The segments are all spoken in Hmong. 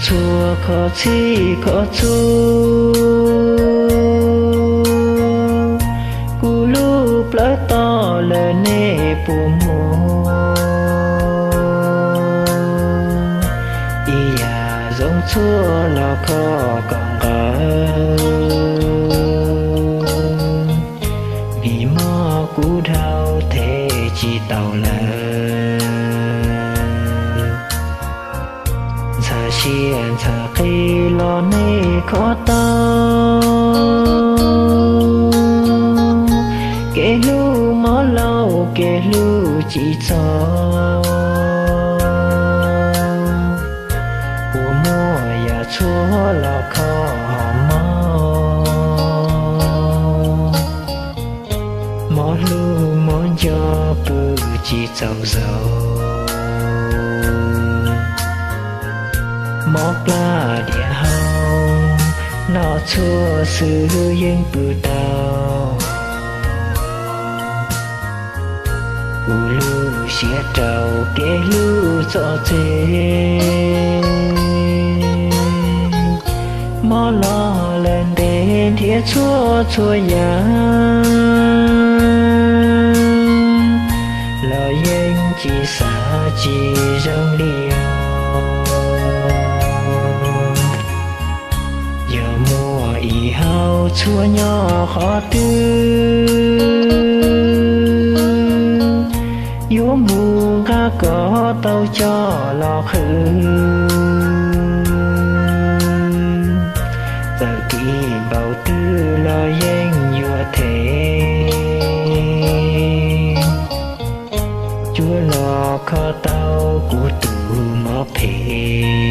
Txhua qhov txhij qhov txhua, kuv lub plawv toj lawm nej puas muaj? Ib yam zoo txhua los kho kom nqawd, vim mob kuv dhau them tsis tau lawm. Ntxhais siab ntxhais qis los nej kho tau, kev hlub mob lauj kev hlub tsis txaus, puas muaj yam txhua los kho mob. Mob hlub mob nco pw tsis txaus zaus, mob plab diam hau, noj txhua xwb yeej pw tau. Kuv lub siab rau kev hlub txom txem, mob los lawm ntev nrhiav txhua txhua yam, los yeej tsis xav tsis zoo li os. Yog muaj ib hauv txhua nyob qhov twg, yuav mus nqa kom tau coj los qhwv. Txawm tib npaum twg los yeej yuav them, cuab los kho tau kuv tus mob phem.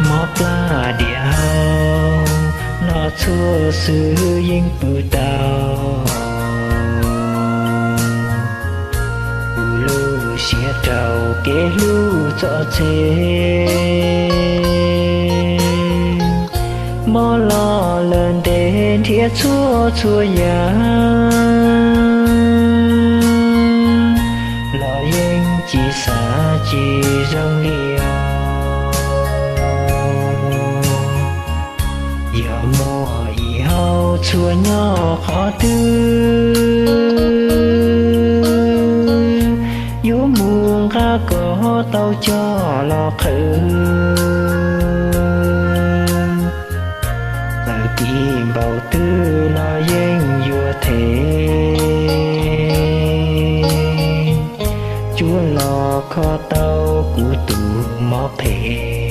Mob plab diam hau, noj txhua xwb yeej pw tau. Kuv lub siab rau kev hlub txom txem, mob los lawm ntev nrhiav txhua txhua yam, los yeej tsis xav tsis zoo li os. Yog muaj ib hauv txhua nyob qhov twg, yuav mus nqa kom tau coj los qhwv. Txawm tib npaum twg los yeej yuav them, cuab los kho tau kuv tus mob phem.